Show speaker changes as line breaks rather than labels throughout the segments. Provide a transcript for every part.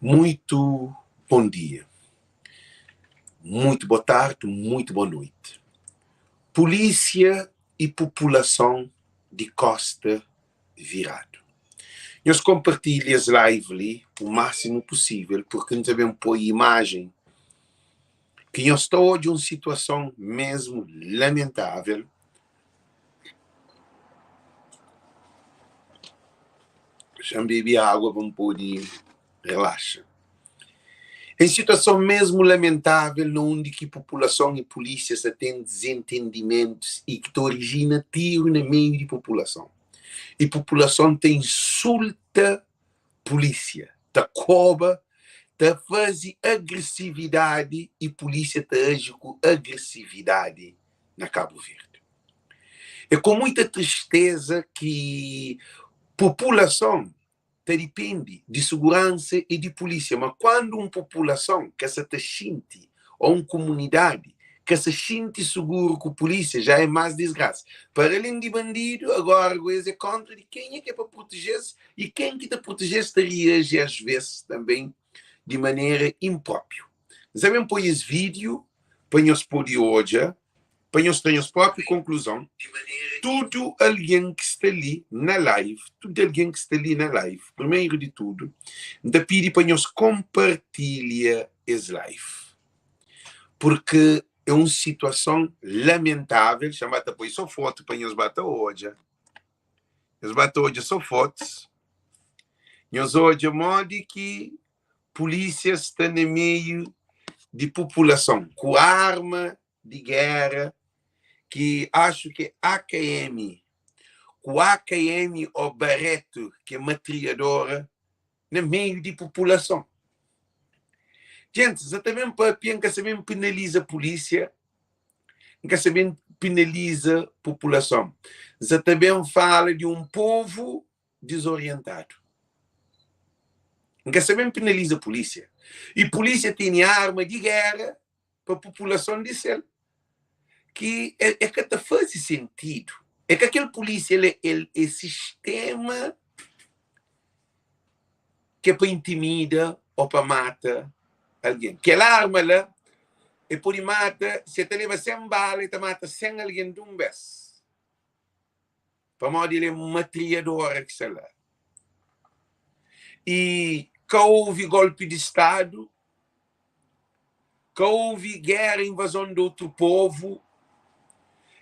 Muito bom dia, muito boa tarde, muito boa noite. Polícia e população di Costa viradu. Nhos konpartilha es live li o máximo possível porque N ta ben poi imajen ki nhos ta odja un situason mesmu lamentável. Xa-m bebe água pa N pode relaxa. Em situason mesmu lamentável na undi ki populason y pulísia sa ten dezentendimentus y ki ta orijina tiru na meiu di populason y populason ta insulta pulísia, ta koba, ta faze agresividadi y pulísia ta aji ku agresividadi na Kabu Verdi. É ku muita tristeza ki populason ta dipende di suguransa i di pulísia, ma kuandu un populason ka sa ta xinti ô un kumunidadi ka sa xinti suguru ku pulísia, já é más disgrasa. Para alén di bandidu, agora go es é kóntra di kenha ki é pa proteje-s i ken ki ta proteje-s ta reaji ás vês tanben di manera inprópiu. N sa ben poi es vídiu pa nhos pode odja pa nhos tra nhos própi konkluzon. Tudu algen ki sta li na live, tudu algen ki sta li na live, primeru di tudu, N ta pidi pa nhos konpartilha es live, purki é un situason lamentável. Xa N ba ta poi so fotu pa nhos ba ta odja, nhos ba ta odja so fotus, nhos odja modi ki pulísia sta na meiu di populason ku arma di géra ki axu ki é AKM, ku AKM ô baretu ki é matriadora na meiu di populason. Gentis, N sa ta ben papia, N ka sa ben penaliza pulísia, N ka sa ben penaliza populason. N sa ta ben fala di un povu dizorientadu. N ka sa ben penaliza pulísia. I pulísia tene arma di géra pa populason di sel ki é, é ka ta faze sentidu. É ka kel pulísia el, el é sistema ki é pa intimida ô pa mata algen. Kel arma la, el pode mata, si el ta leba 100 bala, el ta mata 100 algen di un bês. Pamodi el é matriadora ki sta la. I ka ouvi golpi di stadu, ka ouvi géra, invazon di otu povu.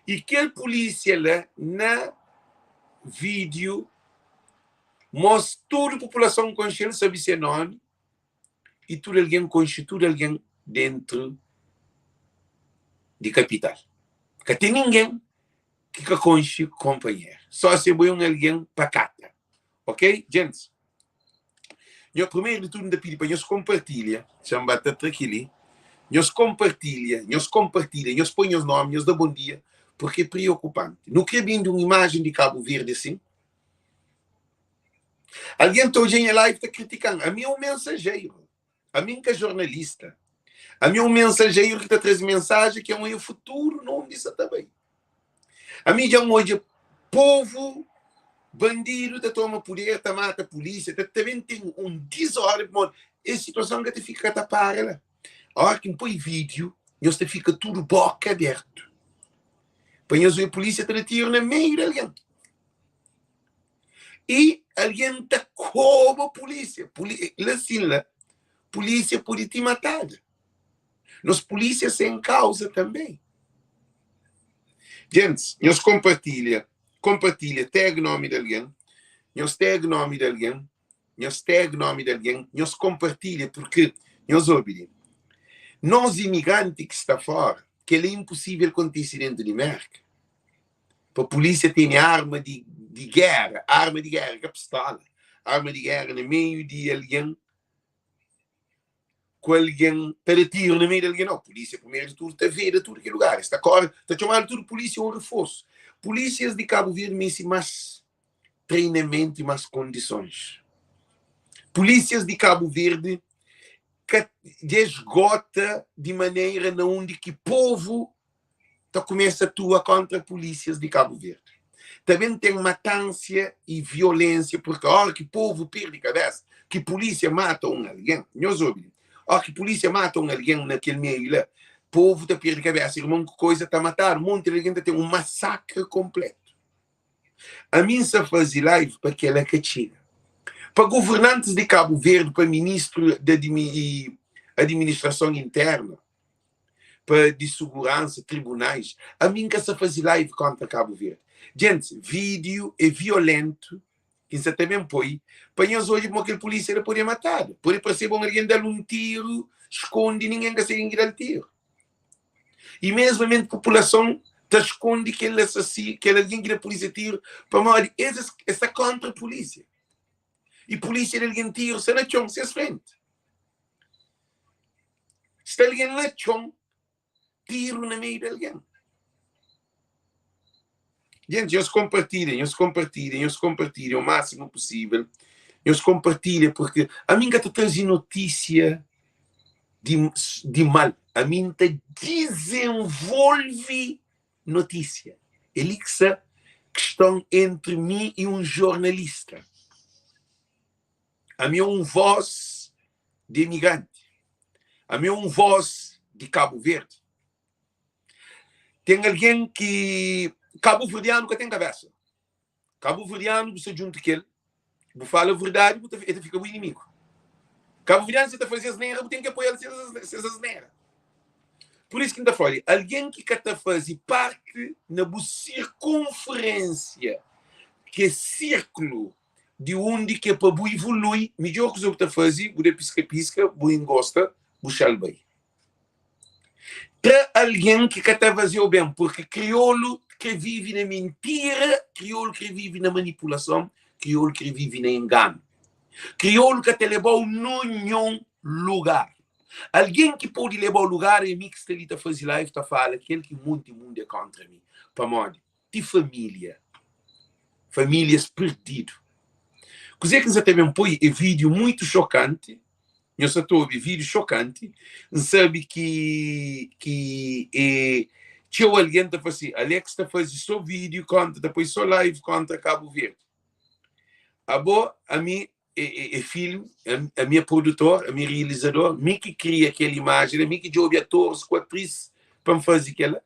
I kel pulísia la na vídiu mos tudu populason konxe-l, sabe se nómi i tudu algen konxe tudu algen déntu di kapital. Ka ten ningen ki ka konxe konpanheru, só si bo é un algen pakata. Ok, djentis? Nho, primeiro de tudo, N ta pidi pa nhos konpartilha. Xa-m ba ta tra kel-li. Nhos konpartilha, nhos konpartilha, nhos poi nhos nómi, nhos da bon dia, purki é priokupanti. Nu krê bindi un imajen di Kabu Verdi asin? Algen ta odja nha live ta kritika-m. Ami é un mensajeiru. Ami N ka jornalista. Ami é un mensajeiru ki ta traze mensajen ki é un futuru na undi sa ta bai. Ami dja N odja povu bandidu ta toma puder, ta mata pulísia, ta ta ben ten un dizórdi pamodi es situason ka ta fika ka ta para la. Óra ki N poi vídiu, nhos ta fika tudu bóka abertu pa nhos obi pulísia ta da tiru na meiu di algen. I algen ta koba pulísia. Puli, la sin la, pulísia pode ti matada. Nos pulísia sen kauza tanbê. Gentis, nhos konpartilha, konpartilha, tag nomi di algen, nhos tag nomi di algen, nhos tag nomi di algen, nhos konpartilha, purki nhos obi li, nos imigranti ki sta fora, kel-li é inposível kontise dentu di Merka. Pa pulísia tene arma di, di géra, arma di géra, ka pistola, arma di géra na meiu di algen ku algen ta da tiru na meiu di algen. Nau, pulísia primeru di tudu ta veda tudu ki lugar, es ta kore, ta txomadu tudu pulísia un reforsu. Pulísias di Kabu Verdi meste más treinamentu i más kondisons. Pulísias di Kabu Verdi ka dja esgota di manera na undi ki povu ta kumesa atua kontra pulísias di Kabu Verdi. Ta ben ten matánsia i violénsia, purki óra ki povu perde kabésa. ki pulísia mata un algen, nhos obi li, óki pulísia mata un algen na kel meiu la, povu ta perde kabésa, irmon, ku koiza ta matadu, monti di algen ta ten un masakri konplétu. Ami N sa faze live pa kela ka txiga. Pa governantis di Kabu Verdi, pa ministru di adiministrason interna, pa di suguransa, tribunais, ami N ka sa faze live kontra Kabu Verdi. Djentis, video é violentu ki N sa ta ben poi pa nhos odja kuma kel pulisia la pode matadu. Pode parseba un algen da-l un tiru, skonde, ningen ka sabe ken ki da-l tiru. I mesmamenti populason ta skonde kel asasi, kel algen ki da pulisia tiru, pamodi es es sta kontra pulisia. I pulisia da algen tiru sta na txon, ses frenti. Sta algen na txon, tiru na meiu di algen. Gente, nhos compartilha, nhos compartilha, nhos compartilha o máximo possível. Nhos compartilha porque a mim ka ta trazer notícia di, di mal. A mim ta desenvolve notícia. É li que sta questão entre mim e um jornalista. A mim é um voz de imigrante. A mim é um voz de Cabo Verde. Ten algen ki kabuverdianu ka ten kabésa. Kabuverdianu bu sta djuntu ku el, bu fala verdadi, bu ta, el ta fika bu inimigu. Kabuverdianu si ta faze asnera, bu ten ki apoia-l ses asnera. Pur isu ki N ta fla-l, algen ki ka ta faze parti na bu sirkunferensia, ki é sirkulu di undi ki é pa bu ivolui, midjór kuza bu ta faze, bu da piska-piska, bu ingosta, bu xa-l bai. Tra algen ki ka ta faze-u ben, purki kriolu kre vive na mintira, kriolu kre vive na manipulason, kriolu kre vive na enganu. Kriolu ka ta leba-u nunhun lugar. Algen ki pode leba-u lugar é mi ki sta li ta faze live ta fala kel ki munti mundu é kontra mi. Pamodi? Ti família, famílias perdidu. Kuzê ki N sa ta ben poi é vídiu muitu xokanti. Nhos sa ta obi vídiu xokanti. N sabe ki ki é txeu algen ta fla si, Alex ta faze sô vídiu kontra, ta poi sô live kontra Kabu Verdi. Abo, ami é, é, é filme, ami é produtor, ami é realizador, mi ki kria kel imajen la, mi ki djobe atores ku atris pa N faze kel-la.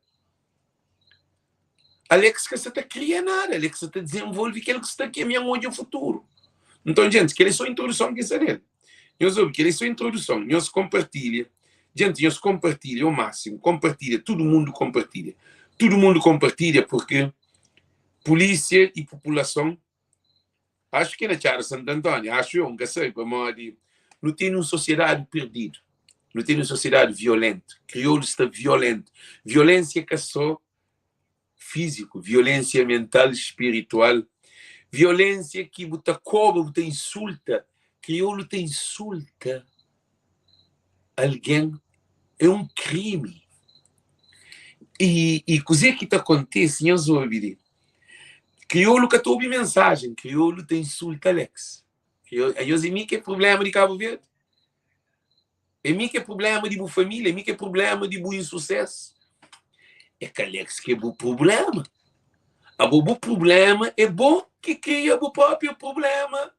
Alex ka sa ta kria nada, Alex sa ta dizenvolve kel ki sta ki ami N odja futuru. Nton, djentis, kel é só introduson ki N sta del. Nhos obi, kel é só introduson. Nhos konpartilha. Djentis, nhos konpartilha o másimu. Konpartilha, tudu mundu konpartilha. Tudu mundu konpartilha purki pulísia i populason Acho ki é na Txada Santo António, acho eu, N ka sabe, pamodi nu tene un sosiedadi perdidu, nu tene un sosiedadi violentu, kriolu sta violentu. Violensia ka só fíziku, violensia mental, spiritual, violensia ki bu ta koba, bu ta insulta, kriolu ta insulta algen é un krimi. I, i kuzê ki ta kontise, nhos obi li, kriolu ka ta obi mensajen, kriolu ta insulta Alex. Anhos é mi ki é prubléma di Kabu Verdi? É mi ki é prubléma di bu família? É mi ki é prubléma di bu insusésu? É ka Alex ki é bu prubléma. Abo bu prubléma é bo ki kria bu própi prubléma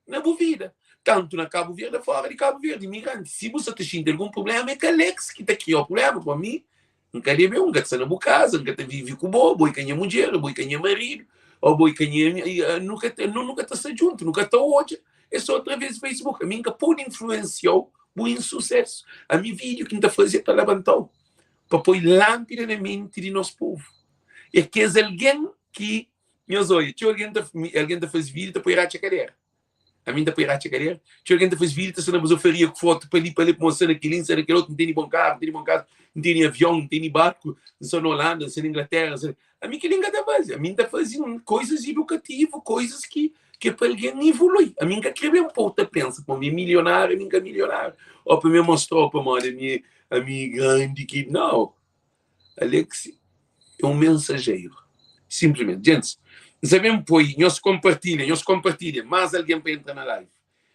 na bu vida, tantu na Kabu Verdi o fora di Kabu Verdi, imigranti. Si bu sa ta xinti algun prubléma, é ka Alex ki ta kria-u prubléma, pamodi mi N ka debe-u, N ka ta sta na bu kaza, N ka ta vive ku bo, bo é ka nha mudjer, bo é ka nha maridu, ô bo é ka nha, nu ka ta, nu ka ta sta djuntu, nu ka ta odja, é sô através di Facebook. Ami N ka pode influensia-u bu insusésu. Ami vídiu ki N ta faze é pa labanta-u, pa poi lánpida na menti di nos povu. É kes algen ki Nhos odja, txeu algen ta, algen ta faze vídiu ta poi ratxa kadera. Ami N ta poi ratxa kadera. Txeu algen ta faze vídiu ta sta na bazofaria ku fotu pa li pa li, pamodi sta na kel-li, N sta na kel otu, N tene bon karu, N tene bon kaza, N tene avion, N tene barku, N sta na Olanda, N sta na Inglatéra, N sta na. Ami kel-li N ka ta faze. Ami N ta faze koizas idukativu, koizas ki ki é pa algen ivolui. Ami N ka krê ben pô-u ta pensa pamodi mi é milionáriu, ami N ka milionáriu, ô pa mi mostra-u pamodi ami ami é grandi ki. Nau! Alex é um mensajeiro. Simplesmente. Gente, N sa ben poi, nhos compartilha, nhos compartilha, mais alguém pa entra na live.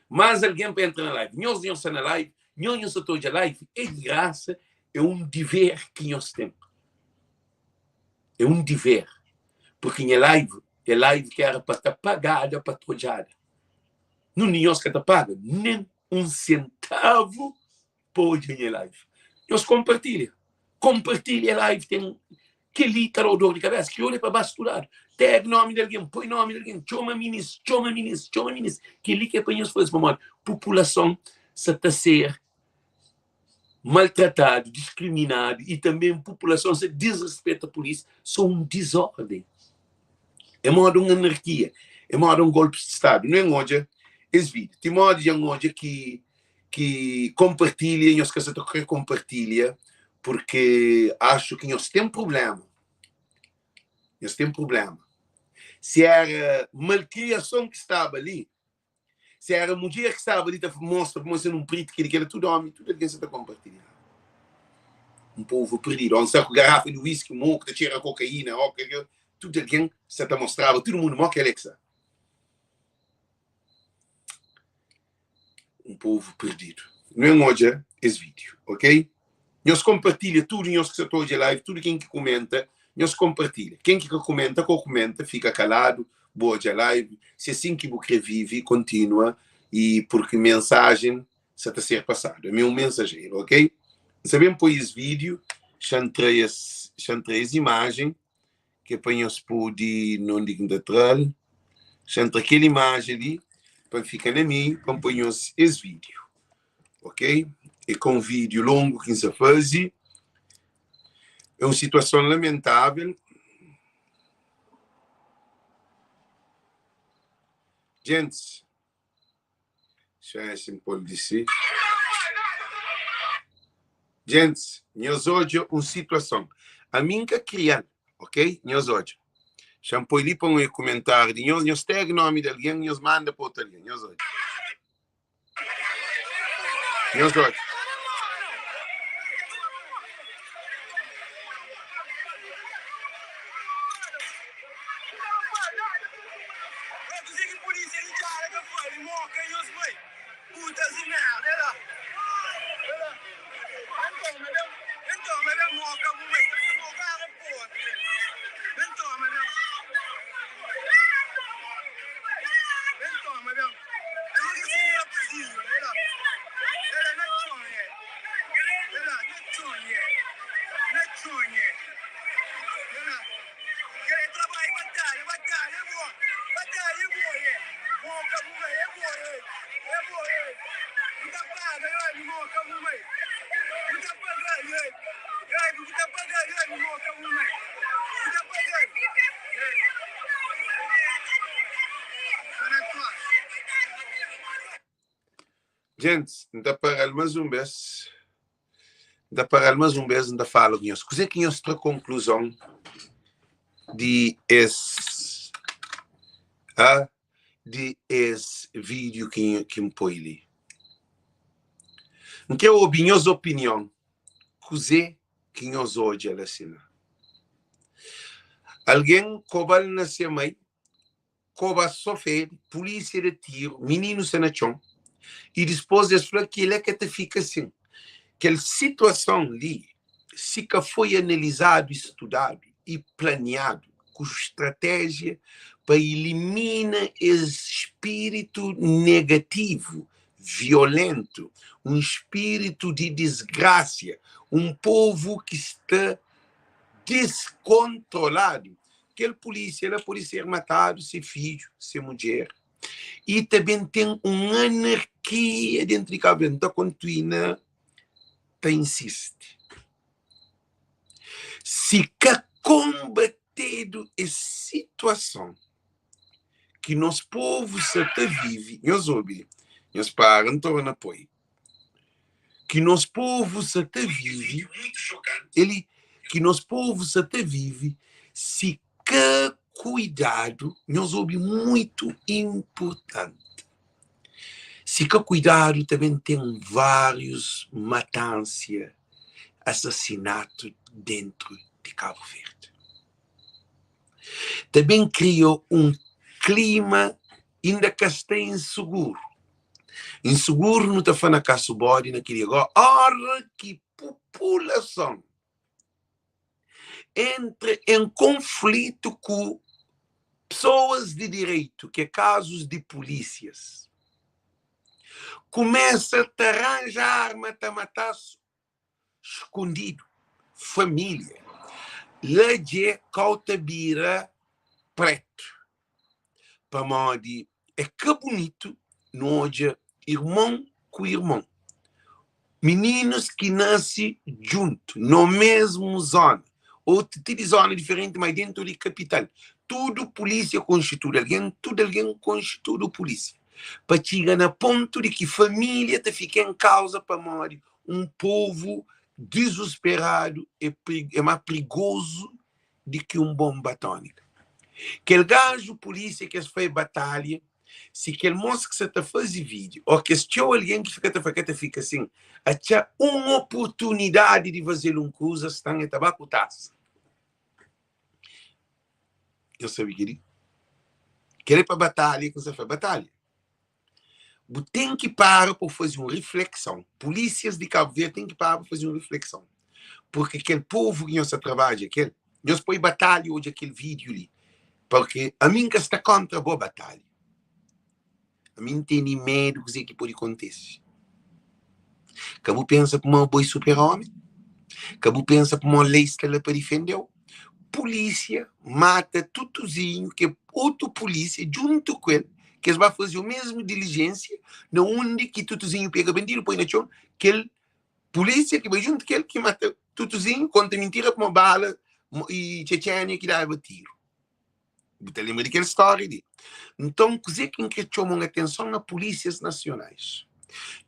Mais alguém pa entra na live. Nhos, nhos sta na live, nhos, nhos sta ta odja live, é di graça, é um dever ki nhos tem. É um dever. Porque nha live é live ki era pa ta pagada pa ta odjada. Nun di nhos ka ta paga nen un sentavu pa odja nha live. Nhos konpartilha. Konpartilha live ten kel-li ta da-u dor di kabésa. Kriolu é pa ba studadu. Tag nomi di algen, poi nomi di algen, txoma minis, txoma minis, txoma minis. Kel-li ki é pa nhos faze pamodi populason sa ta ser maltratadu, diskriminadu i tanbe populason sa disrespeta pulísia. So un dizórden. É moda un anarkia, é moda un golpi di stadu. Nu en odja es vídiu. Ti modi dja N odja ki ki konpartilha, nhos ka sa ta kre konpartilha purke axu ki nhos ten prubléma. Nhos ten prubléma. Si éra malkriason ki staba li, Si era mudjer ki staba li ta mostra kuma sen un priti keli kela tudu omi tudu algen sa ta konpartilha un povu perdidu un sta ku garafa di whisky moku ta txera kokaina o kel tudu algen sa ta mostraba tudu mundu mo kel ki sa un povu perdidu nu en odja es video ok Nhos konpartilha tudu nhos ki sa ta odja live, tudu ken ki kumenta, nhos konpartilha. Ken ki ka kumenta, ko kumenta, fika kaladu, bu odja live. Si é sin ki bu kre vive, kontinua i purki mensajen sa ta ser pasadu. Ami é un mensajeru, ok? N sa ben poi es vídiu, xa-m tra es, xa-m tra es imajen, ki é pa nhos pode, nonde ki N ta tra-l, xa-m tra kel imajen li, pa N fika na meiu, pa N poi nhos es vídiu. Ok, é ka un vídeo longu ki N sa faze, é un situason lamentável. Gentis, xa si N pô-l di si. Gentis, nhos odja un situason. Ami N ka kria-l, ok? Nhos odja. Xa N poi li pa un kumentáriu di nhos, nhos tag nomi di algen, nhos manda pa otu algen. Nhos odja. Nhos odja. Gentis, N ta para-l más un bês, N ta para-l más un bês, N ta fala ku nhos. Kuzê ki nhos tra konkluzon di es, a, di es vídiu ki, ki N poi li? N krê obi nhos opinion. Kuzê ki nhos odja la si la? Algen koba-l na se mai, koba so fedi, pulísia da tiru, mininu sta na txon, i dispôs es fla kel-la ka ta fika sin. Kel situason li, si ka foi analizadu i studadu i planiadu ku stratéjia pa ilimina es spiritu negativu, violentu, un spiritu di disgrasia, un povu ki sta diskontroladu, kel pulísia la pode ser matadu, se fidju, se mudjer, i ta ben ten un anarkia dentu di Kabu Verdi. N ta kontinua ta insisti, si ka konbatedu es situason ki nos povu sa ta vive, nhos obi, nhos para, N torna poi, ki nos povu sa ta vive, el ki nos povu sa ta vive, si ka kuidadu, nhos obi muitu inpurtanti, si ka kuidadu ta ben ten várius matansia, asasinatu dentru di Kabu Verdi. Ta ben kria un klima inda ka sta inseguru. Inseguru nu ta fla na kasu bodi na kel-li. Agora, ora ki populason entra en konflitu ku pesoas di direitu, ki é kazus di pulísias. Kumesa ta ranja arma ta mata-s skondidu. Família la dje kau ta bira pretu pamodi é ka bunitu nu odja irmon ku irmon, mininus ki nase djuntu no mesmu zona ô ti di zona diferenti ma dentu di kapital. Tudu pulísia konxe tudu algen, tudu algen konxe tudu pulísia. Pa txiga na pontu di ki família ta fika en kauza pamodi un povu dizusperadu é más prigozu di ki un bonba atómika. Kel gaju pulísia ki es fai batalha, si kel mos ki sa ta faze vídiu ô kes txeu algen ki fika ta fla ka ta fika sin atxa un oportunidadi di faze-l un kuza, stan el ta ba ku tasa. Nhos sabe kel-li? Kel-li é pa batalha ki N sa fla, batalha. Bu ten ki para pa bu faze un riflekson. Pulísias di Kabu Verdi ten ki para pa faze un riflekson. Purki kel povu ki nhos ta trabadja ku el, nhos poi batalha odja kel vídiu li. Purki ami N ka sta kóntra bo batalha. Ami N tene medu kuzê ki pode kontise. Ka bu pensa kuma bo é super-ómi. Ka bu pensa kuma lei sta la pa difende-u. Pulísia mata Tutuzinhu ki é otu pulísia djuntu ku el ki es ba faze o mesmu dilijénsia na undi ki Tutuzinhu pega bandidu poi na txon kel pulísia ki bai djuntu ku el ki mata Tutuzinhu konta mintira pamodi bala i Txetxénia ki daba tiru. Bu ta lenbra di kel stória li. Nton, kuzê ki N krê txoma un atenson na pulísias nasionais?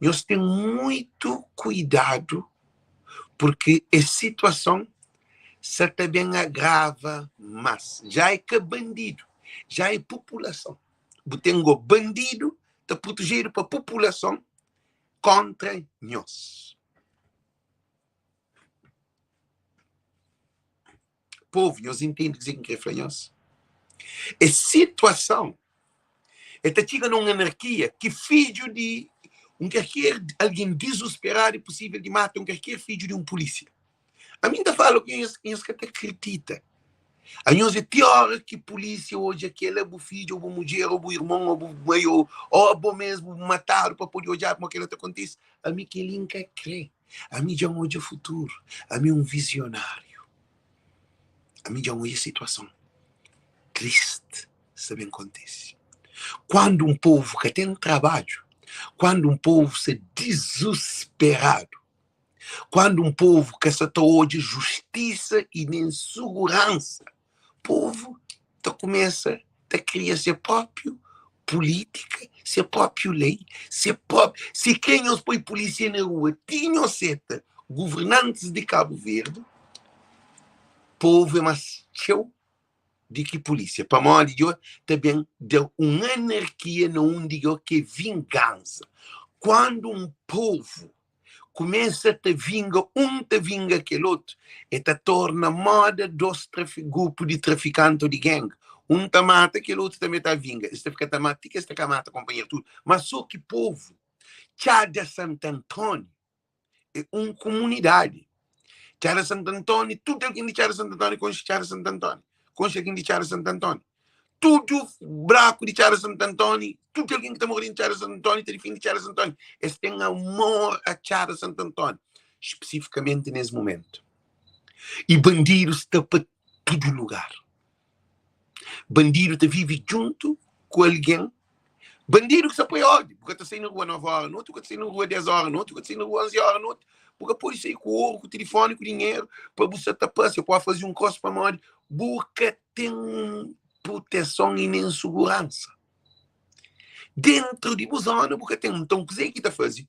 Nhos ten muitu kuidadu purki es situason sa ta ben agrava más. Já é ka bandidu, já é populason. Bu ten go bandidu ta protejedu pa populason kóntra nhos. Povu, nhos intende kuzê ki N krê fla nhos? Es situason el ta txiga na un anarkia ki fidju di un kalker algen dizusperadu é pusível di mata un kalker fidju di un pulísia. Ami N ta fala ku nhos, nhos ka ta kridita. Anhos é ti óra ki pulísia odja kel-la, bu fidju ô bu mudjer ô bu irmon ô bu mai ô abo mésmu bu matadu pa pode odjadu ma kel-la ta kontise. Ami kel-li N ka krê. Ami dja N odja futuru. Ami é un vizionáriu. Ami dja N odja situason tristi sta ben kontise. Kuandu un povu ka ten trabadju, kuandu un povu sta dizusperadu, kuandu un povu ka sta ta odja justisa i nen suguransa, povu ta kumesa ta kria se própiu pulítika, se própiu lei, se própiu. Si krê nhos poi pulísia na rua ti nhos seta guvernantis di Kabu Verdi, povu é más txeu di ki pulísia. Pamodi djo ta ben da un anarkia na undi djo ke vingansa. Kuandu un povu kumesa ta vinga un ta vinga kel otu, e ta torna moda dos grupu di trafikanti o di gang. Un ta mata, kel otu tanbe ta vinga. Es ta fika ta mata ti ki es ta ka mata konpanheru tudu. Ma so ki povu Txada Santantoni e un kumunidadi. Txada Santantoni, tudu algen di Txada Santantoni konxe Txada Santantoni, konxe algen di Txada Santantoni. Tudu braku di Txada Santantoni, tudu algen ki ta mora di Txada Santantoni ta difende Txada Santantoni. Es ten amor a Txada Santantoni, spesifikamenti nes mumentu. I bandidus sta pa tudu lugar. Bandidu ta vive djuntu ku algen. Bandidu ki sa poi ordi. Bu ka ta sai na rua 9 óra noti, bu ka ta sai na rua 10 óra noti, bu ka ta sai na rua 11 óra noti. Bu ka pode sai ku oru, ku tilifoni, ku dinheru pa bu sa ta pâsia, pa faze un kos pamodi bu ka ten proteson i nen suguransa. Dentru di bu zona bu ka ten. Nton, kuzê ki ta faze?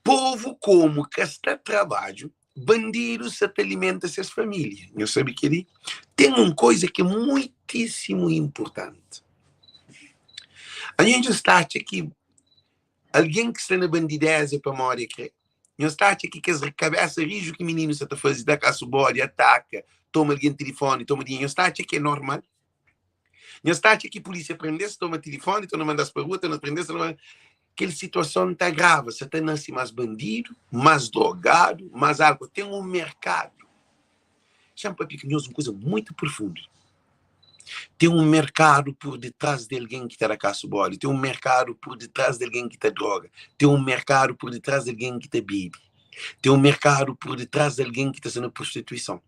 Povu komu ka sta trabadju, bandidus sa ta alimenta ses família. Nhos sabe kel-li? Ten un koza ki é muitísimu inportanti. Anhos nhos ta atxa ki algen ki sta na bandidéza é pamodi el krê? Nhos ta atxa ki kes kabésa riju ki mininu sa ta faze, da kasu bodi, ataka, toma algen tilifóni, toma dinheru, nhos ta atxa ki é normal? Nhos ta atxa ki pulísia prende-s, toma tilifóni, torna manda-s pa rua, torna prende-s, torna Kel situason ta agrava, sa ta nase más bandidu, más drogadu, más álkol. Ten un merkadu. Xa-m papia ku nhos un kuza muitu profundu. Ten un merkadu pur ditrás di algen ki ta da kasu bódi, ten un merkadu pur ditrás di algen ki ta droga, ten un merkadu pur ditrás di algen ki ta bebe, ten un merkadu pur ditrás di algen ki ta sta na prostituison.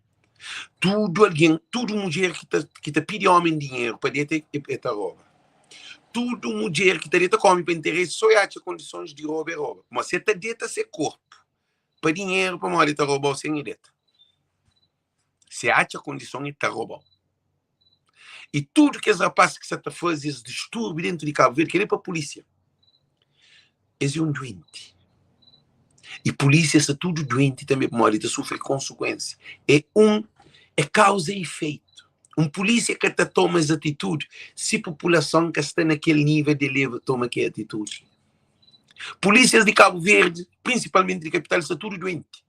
Tudu algen, tudu mudjer ki ta, ki ta pidi ómi dinheru pa deta, e ta roba. Tudu mudjer ki ta deta ku ómi pa interesi, sô e atxa kondisons di roba, e roba. Pamodi si e ta deta se korpu pa dinheru, pamodi e ta roba-u sen e deta. Si e atxa kondison, e ta roba-u. I tudu kes rapás ki sa ta faze es distúrbiu dentu di Kabu Verdi, kel-li é pa pulísia. Es é un duenti. I pulísia sta tudu duenti tanbe, pamodi ta sufri konsekuénsia. É un, é kauza i ifeitu. Un pulísia ka ta toma es atitudi si populason ka sta na kel nível di el toma kel atitudi. Pulísias di Kabu Verdi, prinsipalmenti di kapital, sta tudu duenti.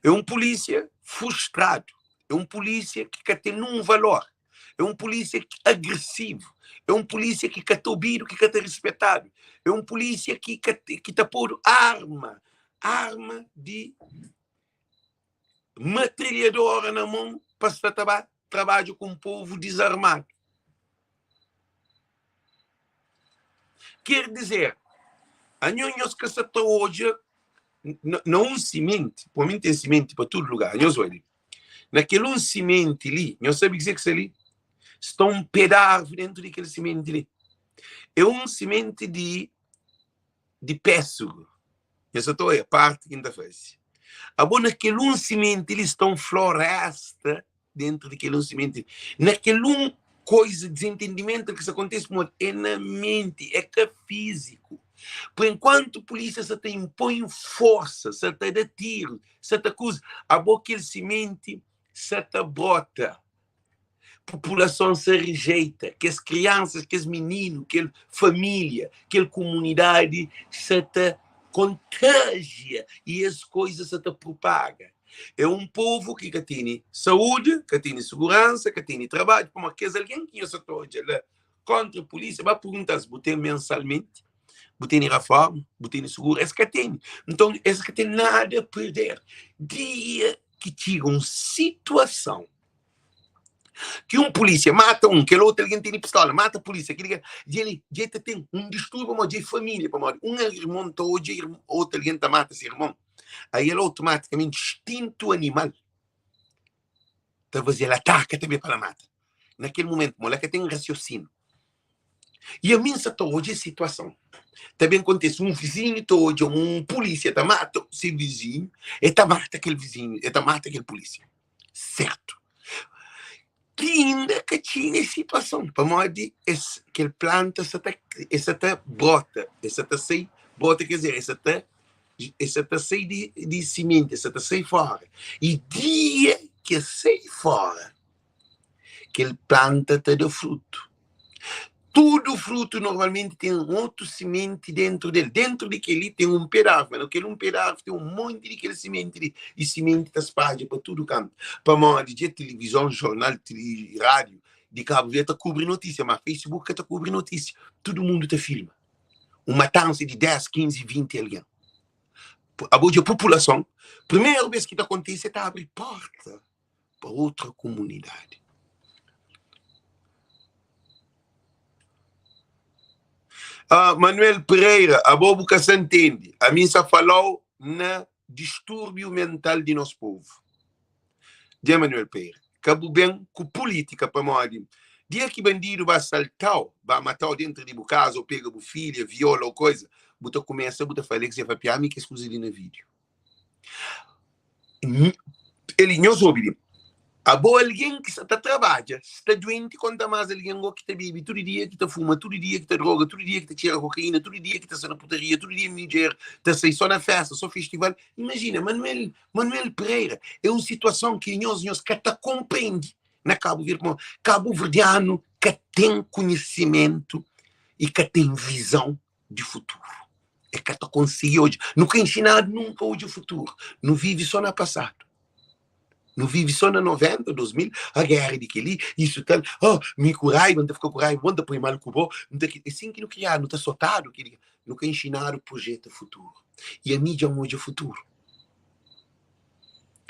É un pulísia frustradu, é un pulísia ki ka ten nun valor, é un pulísia agresivu, é un pulísia ki ka ta obidu, ki ka ta rispetadu, é un pulísia ki ka ki ta podu arma, arma di matrilhadora na mon pa sta ta ba trabadja ku un povu dizarmadu. Ker dizer, anho nhos ka sa ta odja na un simenti, pô mi ten simenti pa tudu lugar, nhos odja li. Na kel un simenti li, nhos sabe kuzê ki sta li? Sta un pé di arvi dentu di kel simenti li. É un simenti di di pésegu. Nhos sa ta odja parti ki N ta faze. Abo na kel un simenti li sta un floresta dentru di kel un simenti. Na kel un koiza, dizentendimentu ki sta kontise pamodi é na menti, é ka fíziku. Por enkuantu pulísia sa ta inpoi forsa, sa ta da tiru, sa ta kuza, abo kel simenti sa ta brota. Populason sa rijeita, kes kriansas, kes mininu, kel família, kel kumunidadi sa ta kontajia i es koiza sa ta propaga. É un povu ki ka tene saúdi, ka tene suguransa, ka tene trabadju, pamodi kes algen ki nhos sa ta odja la kóntra pulísia, ba pergunta-s, bu ten mensalmenti? Bu tene raforma? Bu tene suguru? Es ka tene. Nton, es ka ten nada a perder. Dia ki txiga un situason ki un pulísia mata un, kel otu algen tene pistola, mata pulísia, kel dja li, dja ta ten un distúrbiu pamodi dja é família, pamodi un irmon ta odja otu algen ta mata se irmon. Aí el automaticamente instinto animal ta faze-l ataka tanbe pa la mata. Na kel momento, mo la ka ten rasiosinu. E ami N sa ta odja es situason ta ben kontese. Un vizinhu ta odja un pulisia ta mata se vizinhu, e ta mata kel vizinhu, e ta mata kel pulisia. Sertu. Ki inda ka txiga es situason, pamodi es kel planta sa ta e sa ta brota, e sa ta sai, brota ker dizer, e sa ta e sa ta sai di di simenti, e sa ta sai fora. I dia ki e sai fora, kel planta ta da frutu. Tudu frutu normalmenti ten otu simenti dentru del. Dentru di kel-li ten un pé di arvi, ma na kel un pé di arvi ten un monti di kel simenti li, i simenti ta spadja pa tudu kantu. Pamodi dja tilivizon, jornal, rádiu di Kabu Verdi ta kubri notísia, ma Facebook ka ta kubri notísia. Tudu mundu ta filma un matansa di 10, 15, 20 algen. Abo dja populason, primeru bes ki ta kontise, ta abri porta pa outra komunidadi. Ah, Manuel Pereira, abo bu ka sa ntende. Ami N sa falau na distúrbiu mental di nos povu. Dja Manuel Pereira, ka bu ben ku pulítika pamodi dia ki bandidu ba saltau, ba matau dentru di bu kaza ou pega bu filha, viola ou koiza, bu ta kumesa bu ta fala, el ki sa papia ami kes kuza li na vídiu. Eli, nhos obi li. Abo algen ki sa ta trabadja, sta duenti, konta más algen go ki ta bebe tudu dia, ki ta fuma tudu dia, ki ta droga tudu dia, ki ta txera kokaína tudu dia, ki ta sta na putaria tudu dia, midjer ta sai só na festa, só festival. Imajina, Manuel, Manuel Pereira, é un situason ki nhos, nhos ka ta konprende na Kabu Verdi, pamodi kabuverdianu ka ten konhisimentu i ka ten vizon di futuru. E ka ta konsigi odja. Nu ka inxinadu nunka odja futuru. Nu vive só na pasadu. Nu vive só na 90, 2000, a géra di kel-li, isu tal, oh, mi ku raiba, N ta fika ku raiba, bo, N ta poi mal ku bo, N ta ki. É sin ki nu kriadu, nu ta sotadu kel-li. Nu ka inxinadu projeta futuru. I ami dja N odja futuru.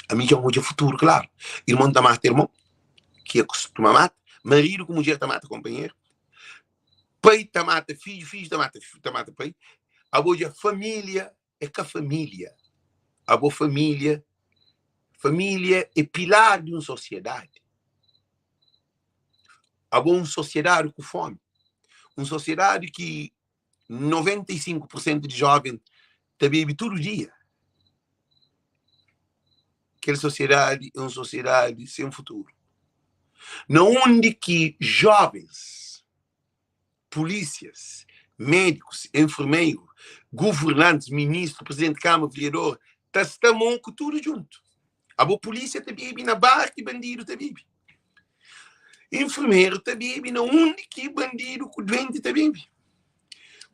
Ami dja N odja futuru, klaru. Irmon ta mata irmon, ki é kustuma mata. Maridu ku mudjer ta mata konpanheru, pai ta mata fidju, fidju ta mata ta mata pai. Abo dja família é ka família. Abo família, família é pilar di un sosiedadi. Abo un sosiedadi ku fomi, un sosiedadi ki 95 por sentu di joven ta bebe tudu dia. Kel sosiedadi é un sosiedadi sen futuru. Na undi ki jovens, pulísias, médikus, enfermeiru, governantis, ministru, presidenti di kama, vereador, ta sta moku tudu djuntu. Abo pulísia ta bebe na bar ki bandidu ta bebe. Enfermeru ta bebe na undi ki bandidu ku duenti ta bebe.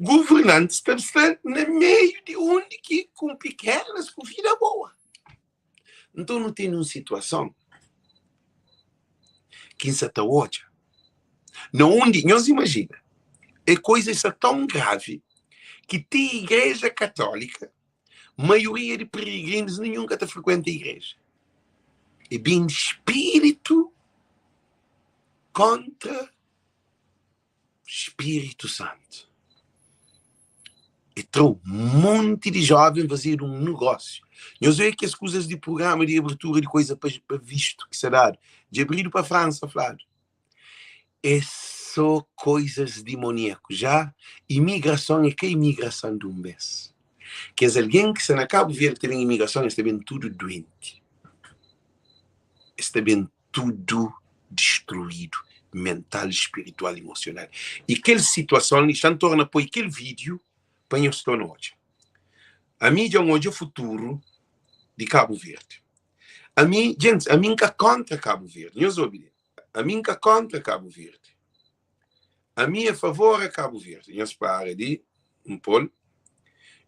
Governantis ta sta na meiu di undi ki ku pikenas ku vida boa. Nton nu tene un situason ki N sa ta odja na undi, nhos imajina, e koisa sta ton gravi ki ti igreja katólika, maioria di peregrinus ninhun ka ta frekuenta igreja. E ben di spiritu kontra Spiritu Santu. E tra un monti di joven fazedu un negósiu. Nhos oe kes kuzas di prugrama di abertura di koisa pa, pa vistu ki sa dadu. Dja abridu pa Fransa, fladu. É só koisas dimoniaku. Já imigrason é ka imigrason di un bes. Kes algen ki sta na Kabu Verdi ta ben imigrason, es ta ben tudu duenti. Es ta ben tudu distruídu mental, spiritual, emosional. I kel situason li, xa N torna poi kel vídiu pa nhos torna odja. Ami dja N odja futuru di Kabu Verdi. Ami, djentis, ami N ka kontra Kabu Verdi. Nhos obi li. Ami N ka kontra Kabu Verdi. Ami é favor a Kabu Verdi. Nhos para di N pô-l.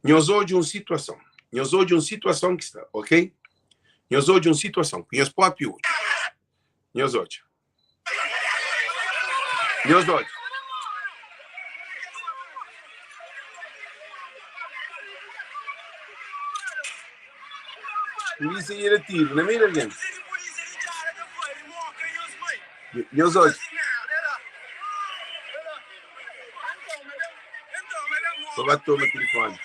Nhos odja un situason. Nhos odja un situason ki sta, ok? Nhos odja un situason ku nhos própi odju. Nhos odja. Nhos odja. Polísia dja da tiru na meiu di algen. Nhos odja. Pa ba toma tilifoni.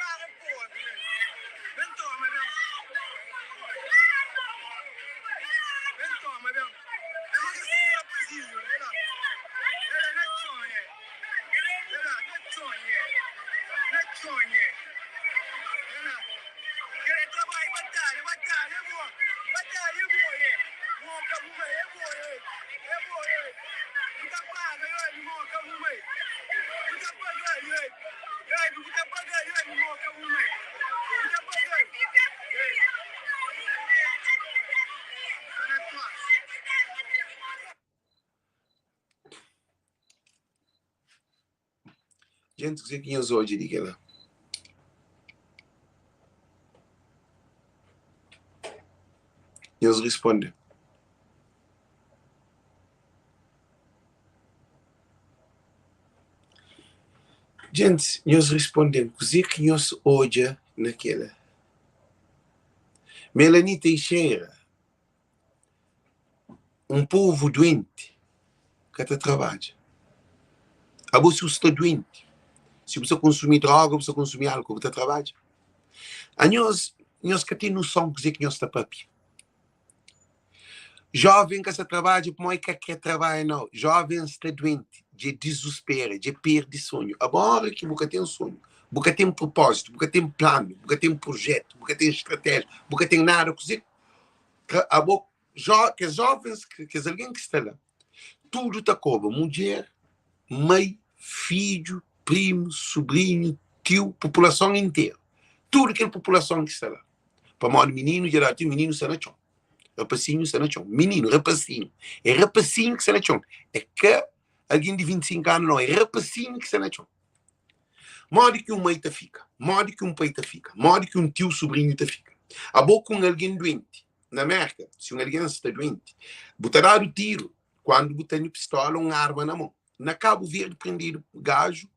Djenti kuzê ki nhos odja di kel-la? Nhos responde. Djentis, nhos responde-m, kuzê ki nhos odja na kel-la? Melanie Teixeira, Un povu duenti ka ta trabadja. Abo si bu sta duenti, si bu sta konsumi droga, bu sta konsumi álkol, bu ta trabadja? Anhos, nhos ka ten noson kuzê ki nhos sta papia. Jóven ka sta trabadja pamodi ka kre trabadja nau. Jóven sta duenti, dja dizuspera, dja perde sonhu. Abo óra ki bu ka ten sonhu, bu ka ten propózitu, bu ka ten planu, bu ka ten prujétu, bu ka ten stratéjia, bu ka ten nada, kuzê Ka abo jo, kes jovens, kes algen ki sta la, tudu ta koba, mudjer, mai, fidju, primu, subrinhu, tiu, populason interu. Tudu kel populason ki sta la. Pamodi mininu dja dadu, ti mininu sta na txon. Rapasinhu sta na txon. Mininu, rapasinhu. É rapasinhu ki sta na txon. É ka algen di 25 anu, nau. É rapasinhu ki sta na txon. Modi ki un mai ta fika? Modi ki un pai ta fika? Modi ki un tiu, subrinhu ta fika? Abo ku un algen duenti. Na Merka, si un algen sta duenti, bu ta dadu tiru kuandu bu tene pistola un arma na mon. Na Kabu Verdi prendedu gaju,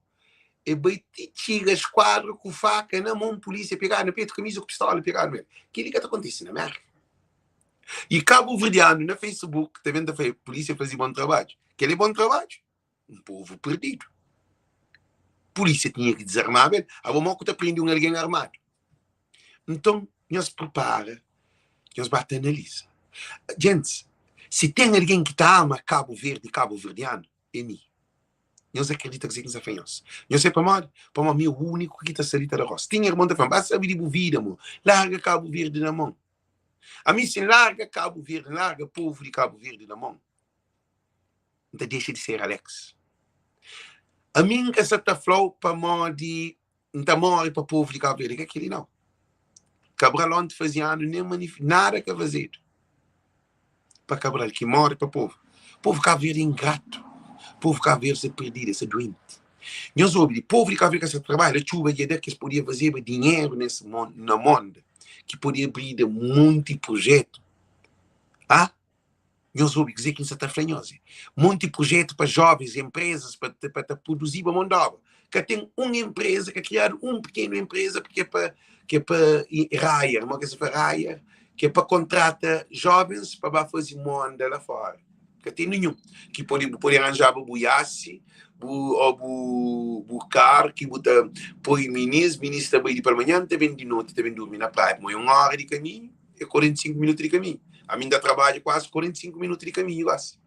e bai ti txiga skuadra ku faka na mon, pulisia pegadu na petu, kamisa ku pistola pegadu nel. Keli ka ta kontise na Merka. I kabuverdianu na Facebook ta ben ta fla, pulisia faze bon trabadju. Kel é bon trabadju. Un povu perdidu. Pulísia tinha ki dizarmaba el. Abo mó ku ta prende un algen armadu? Nton, nhos pripara, nhos ba ta analiza. Gentis, si ten algen ki ta ama Kabu Verdi i kabuverdianu, é mi. Nhos akredita kuzê ki N sta fla nhos. Nhos sabe pamodi? Pamodi mi é úniku ki ta sta li ta da rosta. Ten irmon ta fla-m, ba sabe di bu vida, mo. Larga Kabu Verdi na mon. Ami, si N larga Kabu Verdi, N larga povu di Kabu Verdi na mon, N ta dexa di ser Alex. Ami N ka sa ta fla-u pamodi N ta móre pa povu di Kabu Verdi. É ka kel-li, nau. Cabral onti faze anu nen manif nada ka fazedu pa Cabral ki móre pa povu. Povu Kabu Verdi é ingratu. Povu Kabu Verdi sta perdidu, es sta duenti. Nhos obi li, povu di Kabu Verdi ka sa trabadja, txuba dja da ki es podia fazeba dinheru nes na monda ki podia abrida monti projetu. Ah? Nhos obi kuzê ki N sta ta fla nhos. Monti projetu pa jovens, enprezas pa pa ta produziba mon d'obra. Ka ten un enpreza, ka kriadu un pikenu enpreza ki é pa ki é pa hire, mo ke sa fla hire, ki é pa kontrata jovens pa ba faze monda la fora. Ka ten ninhun. Ki pode bu pode ranjaba bu iasi, bu o bu bu karu ki bu ta poi minis, minis ta bai di palmanhan ta ben di noti ta ben durmi na praia, pamodi é un ora di kaminhu. É 45 minutu di kaminhu. Ami N ta trabadja kuazi 45 minutu di kaminhu gosi.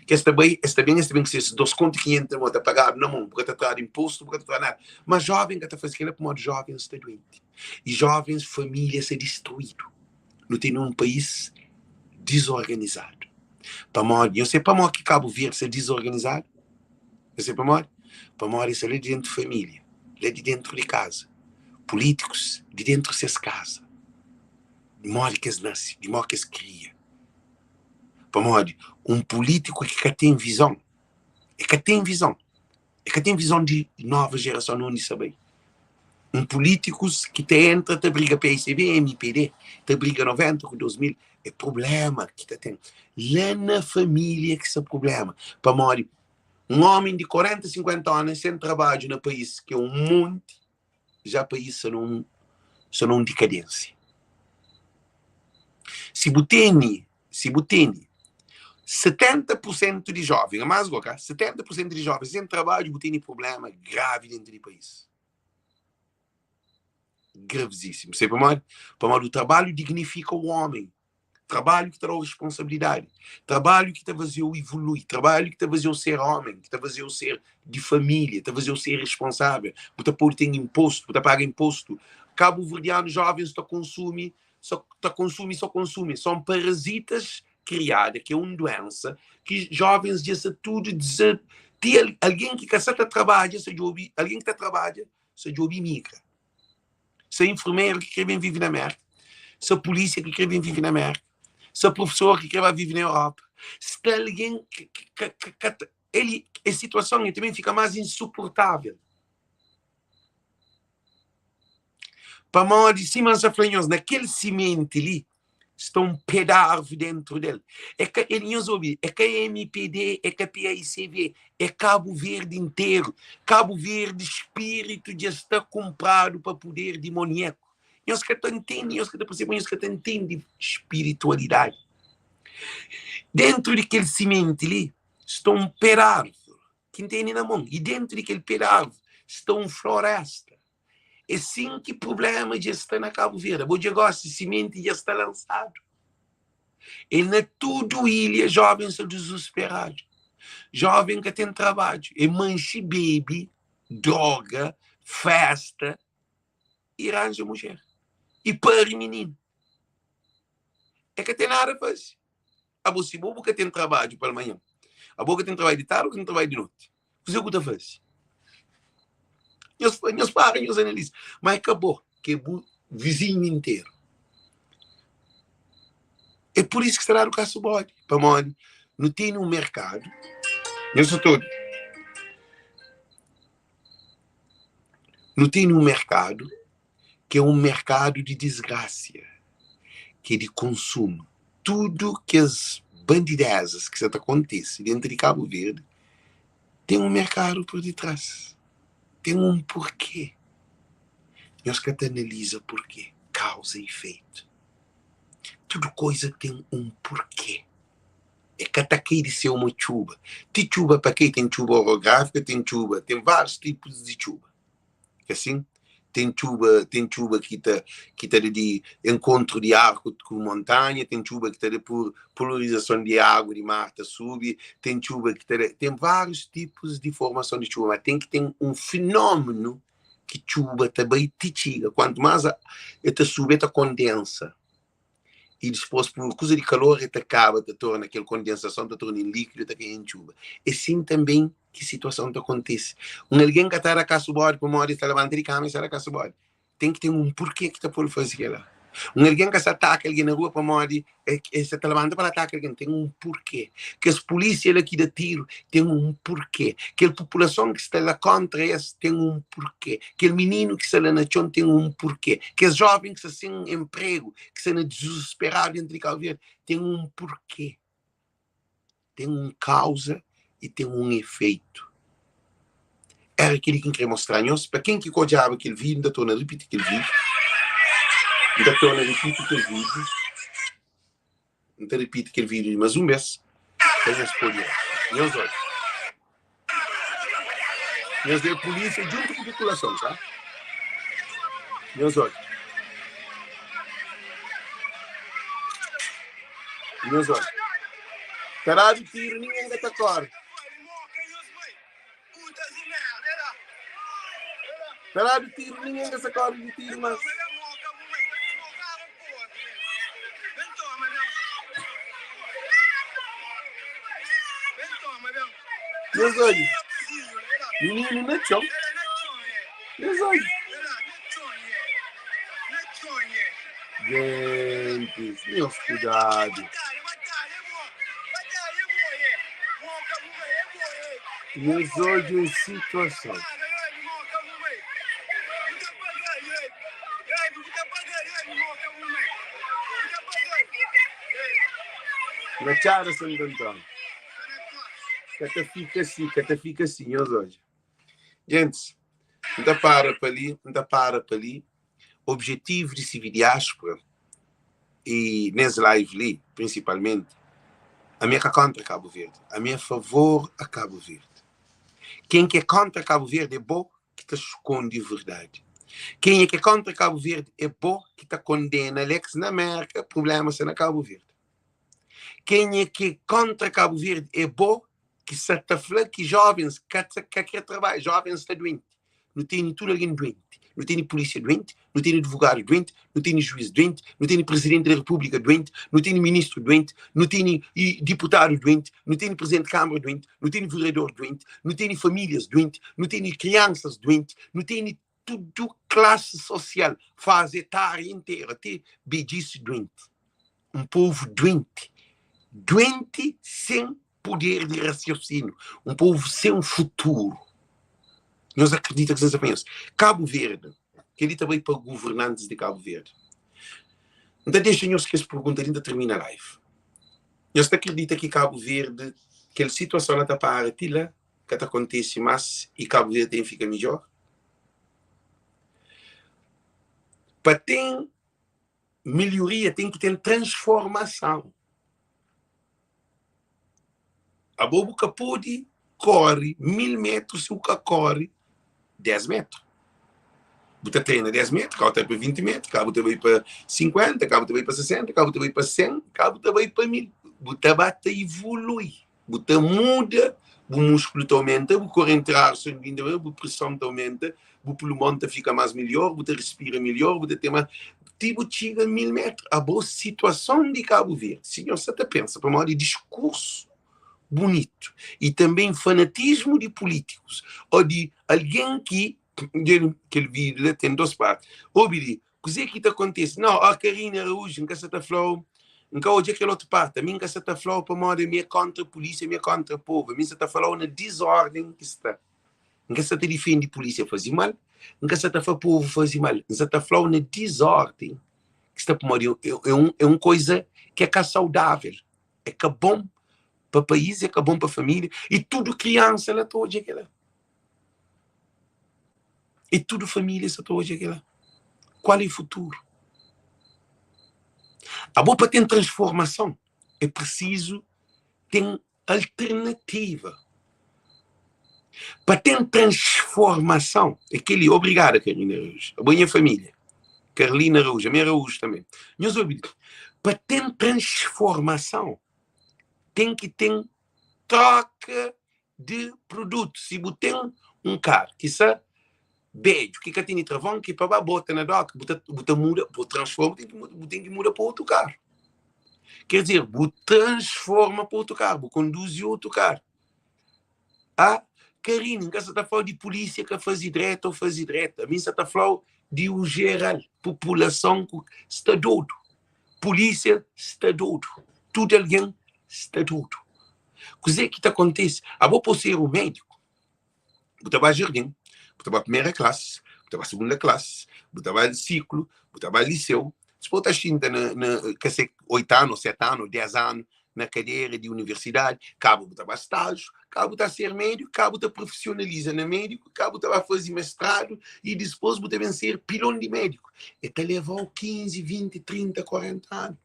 Ki es ta bai, es ta ben, es ta ben ku ses 2 kontu 500 na mon, ta pagadu na mon, bu ka ta tradu inpostu, bu ka ta tradu nada. Ma joven ka ta faze kila pamodi joven sta duenti. I jovens familia sta distruidu. Nu tene un país dizorganizadu. Pamodi, nhos sabe pamodi ki Kabu Verdi sta dizorganizadu? Nhos sabe pamodi? Pamodi sta la di dentu familia, la di dentru di kaza. Pulítikus di dentru ses kaza, di modi ki es nase, di modi ki es kria. Pamodi un pulítiku ki ka ten vizon, e ka ten vizon, e ka ten vizon di nova jerason na undi sta bai. Un pulítikus ki ta entra ta briga PICB, MPD, ta briga 90 ku 2000, é prubléma ki ta ten la na família ki sta prubléma. Pamodi Un omi di 40, 50 anu sen trabadju na país ki é un monti, já país sta na un sta na un dikadênsia. Si bu tene, si bu tene 70 pur sentu di jóven, é más go ka, 70 pur sentu di jóven sen trabadju, bu tene prubléma gravi dentu di país. Gravizísimu. Sabe pamodi? Pamodi o trabalhu dignifika o omi. Trabalhu ki ta da-u responsabilidadi, trabalhu ki ta faze-u ivolui, trabalhu ki ta faze-u ser ómi, ki ta faze-u ser di família, ta faze-u ser responsável. Bu ta pode ten inpostu, bu ta paga inpostu. Kabuverdianu jóvens ta konsumi, so ta konsumi, so konsumi. Son parazitas kriada, ki é un duénsa ki jóvens dja sta tudu diza. Ti algen ki ka sa ta trabadja sa djobe, algen ki ta trabadja sa djobe imigra. Sa enfermeru ki kre ben vive na Merka, sa pulísia ki kre ben vive na Merka, sa profesor ki kre ba vive na Europa, sta algen ki ka ka ta el es situason el ta ben fika más insuportável. Pamodi sima N sa fla nhos, na kel simenti li sta un pé d'arvi dentru del. É ka, el, nhos obi, é ka MPD, é ka PAICV, é Kabu Verdi interu. Kabu Verdi, spiritu dja sta kunpradu pa puder dimoniaku. Nhos ka ta ntende, nhos ka ta persebe, nhos ka ta ntende spiritualidadi. Dentru di kel simenti li sta un pé d'arvi ki N tene na mon, i dentru di kel pé d'arvi sta un floresta. É sin ki prublema dja sta na Kabu Verdi. Abo dja gosi, simenti dja sta lansadu. E na tudu ilha joven sta dizusperadu. Joven ka ten trabadju. E manxi bebe, droga, festa i ranja mudjer. I pari mininu. E ka ten nada faze. Abo si bo bu ka ten trabadju palmanhan, abo ka ten trabadju di tardi, bu ka ten trabadju di noti, kuzê ku ta faze? Nhos, nhos para, nhos analiza. Ma é ka bo, ki é bu vizinhu interu. É pur isu ki sta dadu kasu bodi, pamodi nu tene un merkadu, nhos sa ta obi? Nu tene un merkadu ki é un merkadu di disgrasia, ki é di konsumu. Tudu kes bandidezas ki sa ta kontise dentu di Kabu Verdi ten un merkadu pur ditrás, ten un purkê. Nhos ka ta analiza purkê, kauza i efeitu. Tudu koza ten un purkê. É ka ta kai di séu ma txuba. Ti txuba pa kai, ten txuba orográfika, ten txuba, ten várius tipus di txuba. Ka sin? Ten txuba, ten txuba ki ta ki ta da di enkontru di ar ku, ku montanha, ten txuba ki ta da pur polarizason di agu di mar ta subi, ten txuba ki ta da, ten várius tipus di formason di txuba, ma ten ki ten un finómenu ki txuba ta bai ti txiga. Kuantu más el ta subi, el ta kondensa. I dispôs, pur kuza di kalor, el ta kaba ta torna kel kondensason ta torna en líkidu, ta kai en txuba. É sin tanben ki situason ta kontise. Un algen ka ta da kasu bodi pamodi el ta labanta di kama el sta da kasu bodi. Ten ki ten un purkê ki ta pô-l faze kel-la. Un algen ka sta ataka algen na rua pamodi el sta ta labanta pa el ataka algen. Ten un purkê. Kes pulísia la ki da tiru ten un purkê. Kel populason ki sta la kóntra es ten un purkê. Kel mininu ki sta la na txon ten un purkê. Kes jóven ki sta sen enpregu, ki sta na dizusperadu dentru di Kabu Verdi ten un purkê. Ten un kauza i ten un efeitu. Éra kel-li ki N krê mostra nhos. Pa ken ki ka odjaba kel vídiu, N ta torna ripiti kel vídiu. N ta torna ripiti kel vídiu. N ta ripiti kel vídiu li más un bês pa nhos pode odja. Nhos odja. Nhos é pulísia djuntu ku populason, tá? Nhos odja. Nhos odja. Ta dadu tiru, ningen ka ta kóre. Ta dadu tiru, ningen ka sa kóre di tiru más. Nhos odja. Mininu na txon. Nhos odja. Gentis, nhos kudadu. Nhos odja un situason. Na txada Santu Antóniu. Ka ta fika si, ka ta fika si, nhos odja. Gentis, N ta para pa li, N ta para pa li. Objetivu di CV Diáspora i nes live li, prinsipalmenti, ami é ka kontra Kabu Verdi, ami é favor a Kabu Verdi. Ken ki é kontra Kabu Verdi é bo ki ta skonde verdadi. Kenha ki é kontra Kabu Verdi é bo ki ta kondena Alex na Merka, prublema sta na Kabu Verdi. Kenha ki é kontra Kabu Verdi é bo ki sa ta fla ki jovens ka ka kre trabadja, jovens sta duenti. Nu tene tudu algen duenti. Nu tene pulisia duenti, nu tene advogadu duenti, nu tene juiz duenti, nu tene presidenti di repúblika duenti, nu tene ministru duenti, nu tene diputadu duenti, nu tene presidenti di kâmara duenti, nu tene vereador duenti, nu tene famílias duenti, nu tene kriansas duenti, nu tene tudu klasi sosial, fazi etária interu, ate bedjisi duenti. Un povu duenti, duenti sen puder di rasiosíniu, un povu sen futuru. Nhos akredita ki sa pa nhos. Kabu Verdi, kel-li ta bai pa guvernantis di Kabu Verdi. N ta dexa nhos kes pergunta li, N ta termina live. Nhos ta akredita ki Kabu Verdi, kel situason la ta para ti la, ka ta kontise más i Kabu Verdi ten fika midjór? Pa ten melhoria ten ki ten transformason. Abo bu ka pode kóre 1000 métru si bu ka kóre 10 métru. Bu ta trena 10 métru, ka bu ta bai pa 20 métru, ka bu ta bai pa 50, ka bu ta bai pa 60, ka bu ta bai pa 100, ka bu ta bai pa 1000. Bu ta ba ta ivolui, bu ta muda, bu múskulu ta aumenta, bu korenti di ar sanguíneo ta aumenta, bu preson ta aumenta, bu pulmon ta fika más midjór, bu ta respira midjór, bu ta ten más ti bu txiga 1000 métru. Abo situason di Kabu Verdi, si nhos sa ta pensa pamodi diskursu bunitu i tanbe fanatismu di pulítikus ô di algen ki kel vídiu la ten dos parti. Obi li, kuzê ki ta kontise? Nau, ó Karina Araújo, N ka sa ta fla-u, N ka odja kel otu parti, ami N ka sa ta fla-u pamodi ami é kóntra pulísia, ami é kóntra povu, ami N sa ta fla-u na dizórden ki sta. N ka sa ta difende pulísia faze mal, N ka sa ta fla povu faze mal, N sa ta fla-u na dizórden ki sta pamodi é un, é un koiza ki é ka saudável, é ka bon pa país, é ka bon pa família i tudu kriansa la ta odja kel-la. I tudu família sa ta odja kel-la. Kual é futuru? Abo pa ten transformason é prisizu. ten alternativa. Pa ten transformason. É kel-li. Obrigada, Carolina Araújo. Abo é nha família. Carolina Araújo. Ami é Araújo tanbê. Nhos obi li. Pa ten transformason, ten ki ten troka di produtu. Si bu ten un karu ki sta bedju, ki ka tene travon, ki pa ba bota na doka, bu ta, bu ta muda, bu transforma, bu ten ki muda, bu ten ki muda pa otu karu. Ker dizer, bu transforma pa otu karu, bu konduzi otu karu. Ah, Karine, N ka sa ta fla-u di pulísia ka faze dretu ô faze dretu. Ami N sa ta fla-u di u jeral, populason ku sta dodu. Pulísia sta dodu. Tudu algen sta dodu. Kuzê ki ta kontise? Abo pode ser un médiku, bu ta ba jardin, bu ta ba primera klasi, bu ta ba segunda klasi, bu ta ba siklu, bu ta ba liseu, dipôs bu ta xinta na, na ka se oitu anu, ô seti anu, ô dés anu na kadera di universidadi, kaba bu ta ba stájiu, kaba bu ta ser médiku, kaba bu ta profisionaliza na médiku, kaba bu ta ba faze mestradu i dipôs bu ta ben ser pilon di médiku. E ta leva-u 15, 20, 30, 40 anu.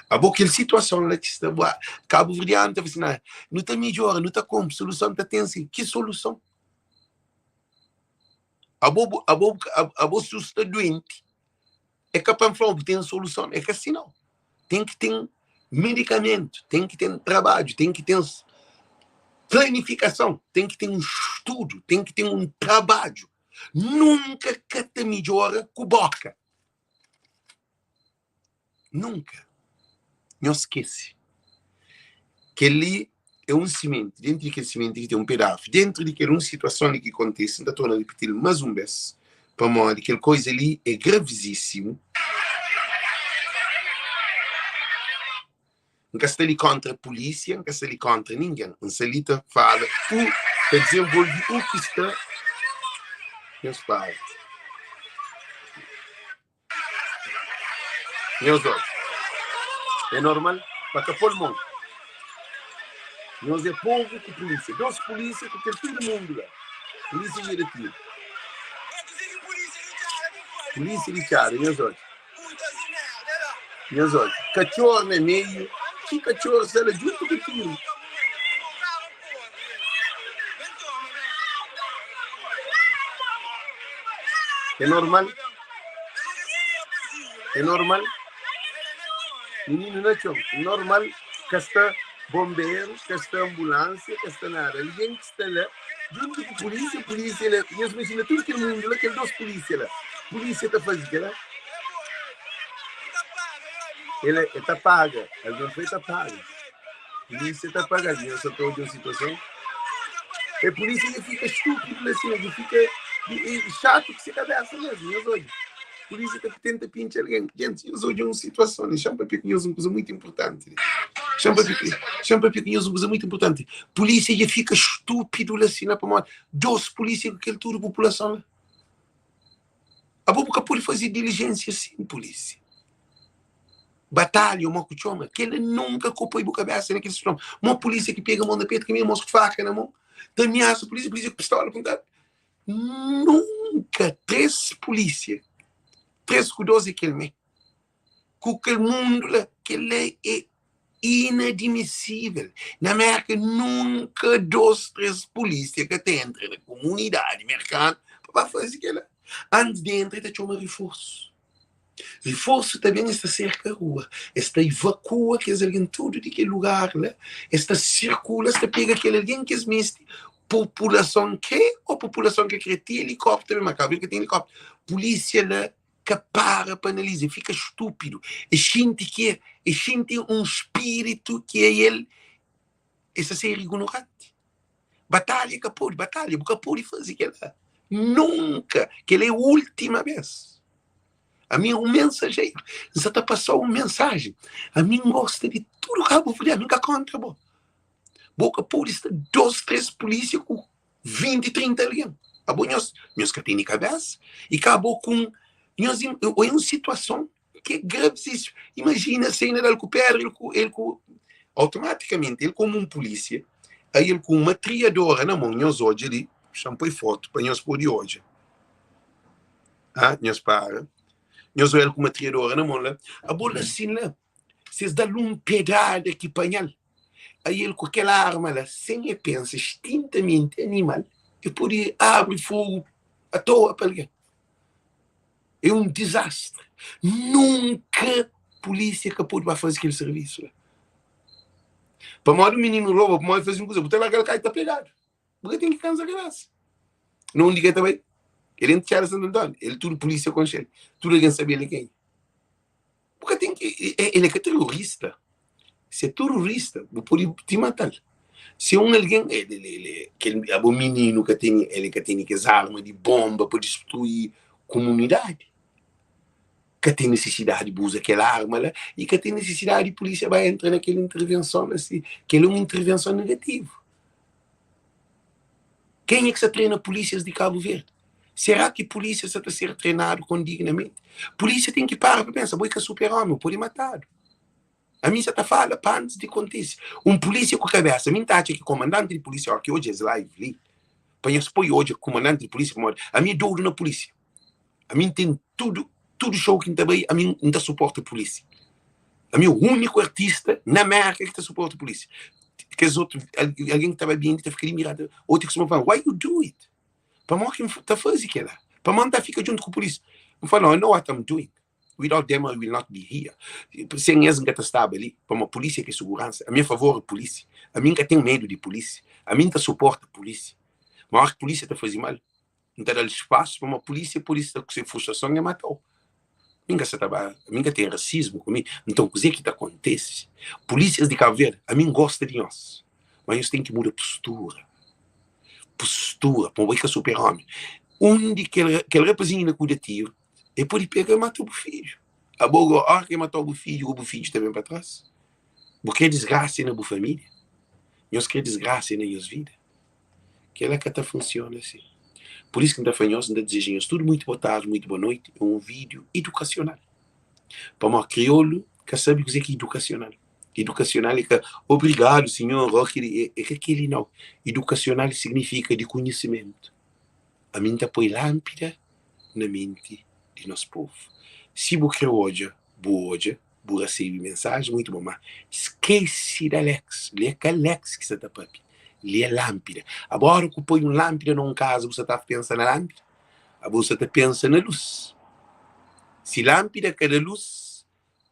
Abo kel situason la ki sta bua, kabuverdianu ta fla si, na, nu ta midjora, nu ta konpo, soluson ta ten si. Ki soluson? Abo, abo, abo si bu sta duenti, é ka pa N fla-u bu ten soluson, é ka si nau. Ten ki ten medikamentu, ten ki ten trabadju, ten ki ten planifikason, ten ki ten un studu, ten ki ten un trabadju. Nunka ka ta midjora ku boka. Nunka nhos skese. Kel-li é un simenti. Déntu di kel simenti ki ten un pedasu. Déntu di kel un situason li ki kontise, N ta torna ripiti-l más un bês, pamodi kel koza li é gravizísimu. N ka sta li kóntra pulísia, N ka sta li kóntra ningen. N sta li ta fala u, ta dizenvolve u ki sta nhos párti. Nhos odja, é normal pa ka pol mon. Nhos é povu ku pulísia. Dos pulísia ku kel tudu mundu la. Pulísia dja da tiru. Pulísia di txada, nhos odja. Nhos odja, katxor na meiu, ki katxor sta la djuntu ku tiru. É normal? É normal? Mininu na txon, normal, ka sta bomberu, ka sta ambulánsia, ka sta nada. Algen ki sta la djuntu ku pulísia, pulísia la, nhos imajina tudu kel mundu la, kel dos pulísia la, pulísia ta faze kela? El e ta paga, algen fla e ta paga. Pulísia ta paga, nhos sa ta odja un situason. E pulísia dja fika stúpidu la sima, dja fika xatu ku se kabésa mesmu, nhos odja. Pulísia ta tenta pintxa algen. Gentis, nhos odja un situason li, xa-m papia ku nhos un kuza mutu inpurtanti li. Xa-m papia ku, xa-m papia ku nhos un kuza mutu inpurtanti. Pulísia dja fika stúpidu la sina pamodi dos pulísia ku kel tudu populason la. Abo bu ka pode faze dilijénsia sin, pulísia. Batalha, mo ku txoma, kel-la nunka ka poi bu kabésa na kel situason. Mo pulísia ki pega mon na petu, kaminha mos ku faka na mon, ta amiasa pulísia, pulísia ku pistola apontadu. Nunka 3 pulísia, 3 ku 2 é kel mé. Ku kel mundu la, kel la é inadmisível. Na Mérka nunka 2, 3 pulísia ka ta entra na kumunidadi merkanu pa ba faze kel la. Antis di entra, e ta txoma riforsu. Riforsu ta ben, es ta serka rua, es ta ivakua kes algen tudu di kel lugar la, es ta sirkula, es ta pega kel algen ki es meste, populason kre ô populason ka kre, ti elikópteru, ma Kabu Verdi ka ten elikópteru, pulísia la ka para pa analiza, e fika stúpidu, e xinti ki e xinti un spiritu ki é el, e sta ser ignoranti. Batalha ka pode, batalha, bu ka pode faze kel-la. Nunka! Kel-la é última bês. Ami é un mensajeru, N sa ta pasa-u un mensajen. Ami N gosta di tudu kabuverdianu, N ka kóntra bo. Bo ka pode sta dos, tres pulísia ku 20, 30 algen. Abo nhos, nhos ka tene kabésa. I ka abo ku un, nhos, é un situason ki é gravíssimo. Imajina se inda da-l ku pédra, el ku, el ku, automaticamente, el komu un pulísia, aí el ku un matriadora na mon, nhos odja li, xa-m poi fotu pa nhos pode odja. Ah, nhos para. Nhos odja el ku matriadora na mon la, abo la sin la, si es da-l un pedrada ki panha-l. Aí el ku kel arma la, sen e pensa, extintamenti animal, e pode abri fogu atoa pa algen. É un dizastri. Nunka pulísia ka pode ba faze kel sirvisu la. Pamodi un mininu roba, pamodi faze un kuza, bu ta larga-l kai ta pegadu. Bu ka ten ki kansa kabesa. Na undi ki el ta bai? El entra Txada Santu Antóniu, el tudu pulísia konxe-l, tudu algen sabe el é kenha. Bu ka ten ki, el é ka terorista. Si é terorista, bu pode ti mata-l. Si é un algen, el, el, el, el, kel, abo mininu ka tene, el ka tene kes arma di bonba pa distrui komunidadi. Ka ten nisisidadi bu uza kel arma la i ka ten nisisidadi pulísia ba entra na kel intervenson la si kel é un intervenson negativu. Kenha ki sta trena pulísias di Kabu Verdi? Será ki pulísia sa ta ser trenadu kondignamenti? Pulísia ten ki para pa pensa, bo é ka super-omi, bu pode matadu. Ami sa ta fala pa antis di kontise. Un pulísia ku kabesa, mi N ta atxa ki komandanti di pulísia, óki odja es live li, pa nhos poi odja komandanti di pulísia, pamodi ami é dodu na pulísia. Ami N ten tudu, tudu show ki N ta bai, ami N ta suporta pulísia. Ami é úniku artista na Mérka ki ta suporta pulísia. Kes otu, algen ki ta bai bindi ta fika dimiradu. Otu ki kustuma fla, why you do it? Pamodi ki N ta faze kela? Pamodi N ta fika djuntu ku pulísia? N fla, no, I know what I'm doing. Without them I will not be here. Sen es N ka ta staba li, pamodi pulísia ki é suguransa. Ami é favor di pulísia. Ami N ka ten medu di pulísia. Ami N ta suporta pulísia. Ma óras ki pulísia ta faze mal, N ta da-l spasu pamodi pulísia pode sta ku se frustrason e mata-u. Mi N ka sa ta ba, mi N ka ten rasismu ku mi. Nton kuzê ki ta kontese? Pulísias di Kabu Verdi, ami N gosta di nhos, ma nhos ten ki muda postura. Postura, pamodi bo é ka super-omi. Undi kel, kel rapazinhu la ku da tiru, e pode pega e mata bu fidju. Abo go, óra ki e mata-u bu fidju, go bu fidju ta ben pa tras. Bu kre disgrasia na bu família? Nhos kre disgrasia na nhos vida? Kela ka ta funsiona si. Pur isu ki N ta fla nhos, N ta dizeja nhos tudu muitu bo tardi, muitu bo noiti. É un vídiu idukasional. Pamodi kriolu ka sabe kuzê ki é idukasional. Idukasional é ka obrigadu sinhor ó keli, é ka keli nau. Idukasional signifika di konhisimentu. Ami N ta poi lánpida na menti di nos povu. Si bu kre odja, bu odja. Bu rasebe mensaji muitu bon, ma skese di Alex. Li é ka Alex ki sa ta papia, li é lánpida. Abo óra ku poi un lánpida na un kaza, bu sa ta pensa na lánpida? Abo bu sa ta pensa na lus. Si lánpida ka da lus,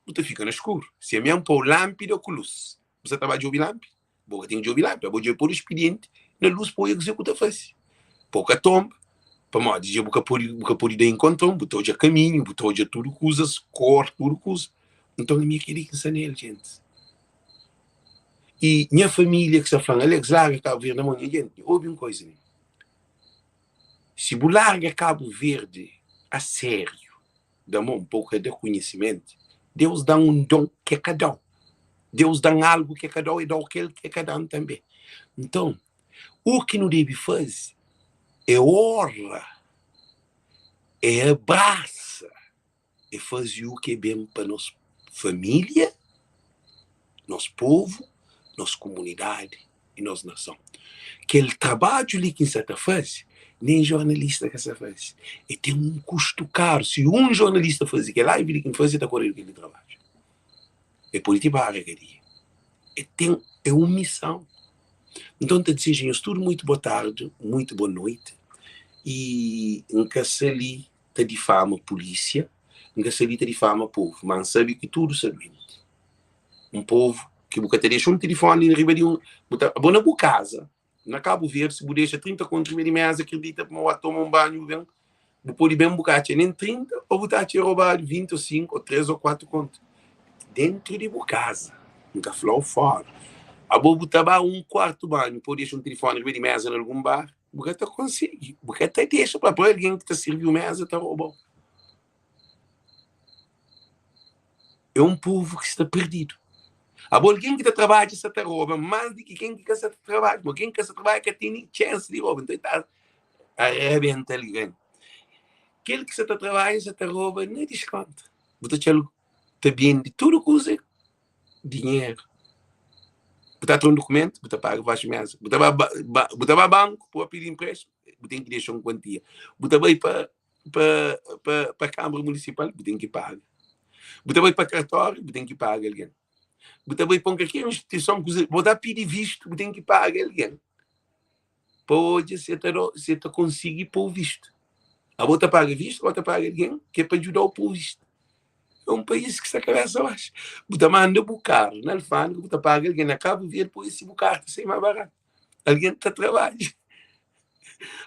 bu ta fika na skuru. Si ami N pô-u lánpida ku lus, bu sa ta ba djobe lánpida? Bo ka ten ki djobe lánpida, bo djobe pode spidienti na lus pa odja kuzê ku ta fase, pa bu ka tonba, pamodi dja bu ka pode, bu ka pode da inkontron, bu ta odja kaminhu, bu ta odja tudu kuzas, kor, tudu kuza. Nton ami é kel-li ki N sta nel, gentis. I nha família ki sta fla-m, Alex, larga Kabu Verdi na mon. Nha genti, obi un koza li, si bu larga Kabu Verdi a sériu, da mon pa bu ka da konhisimentu, Deus da-m un don ki e ka da-u. Deus da-m algu ki e ka da-u, e da-u kel ki e ka da-m tanbê. Nton, u ki nu debe faze é ora, é abrasa, é faze u ki é ben pa nos família, nos povu, nos kumunidadi i nos nason. Kel trabadju li ki N sa ta faze, nen jornalista ka sa faze. E ten un kustu karu. Si un jornalista faze kel live li ki N faze, e ta koredu kel li trabadju. E pode ti paga kadia. E ten, é un mison. Nton, N ta dizeja nhos tudu muitu bo tardi, muitu bo noiti. I N ka sa li ta difama pulísia, N ka sa li ta difama povu, ma N sabe ki tudu sa duenti. Un povu ki bu ka ta dexa un tilifoni riba di un bu ta bo na bu kaza na Kabu Verdi si bu dexa 30 kontu riba di meza kridita ma bu toma un banhu bu ben bu pode ben bu ka atxa nen 30 o bu ta atxa robadu 20 o 5 o 3 o 4 kontu dentru di bu kaza N ka fla-u fora abo bu ta ba un kuartu banhu pode dexa un tilifoni riba di meza na algun bar bu ka ta konsigi bu ka ta dexa pa algen ki ta sirbi-u meza ta roba-u. É un povu ki sta perdidu. Abo algen ki ta trabadja sa ta roba más di ki ken ki ka sa ta trabadja. Ma ken ki ka sa trabadja ka tene txensi di roba. Nton el ta arrebenta algen. Kel ki sa ta trabadja sa ta roba na diskonta. Bu ta txal ta bende tudu kuza dinheru. Bu ta tra un dukumentu, bu ta paga baxu mesa. Bu ta ba bu ta ba banku pa pidi inpréstimu, bu ten ki dexa un kuantia. Bu ta bai pa pa, pa, pa Câmara Municipal, bu ten ki paga. Bu ta bai pa kartório, bu ten ki paga algen. Bu ta bai pa un kalker instituison, kuza, bo ta pidi vistu, bu ten ki paga algen pa odja si e ta da, si e ta konsigi pô-u vistu. Abo ta paga vistu, bo ta paga algen ki é pa djuda-u pô-u vistu. É un país ki sta kabésa baxu. Bu ta manda bu karu na alfândega, bu ta paga algen na Kabu Verdi pa odja si bu karu ta sai más baratu. Algen ta trabadja.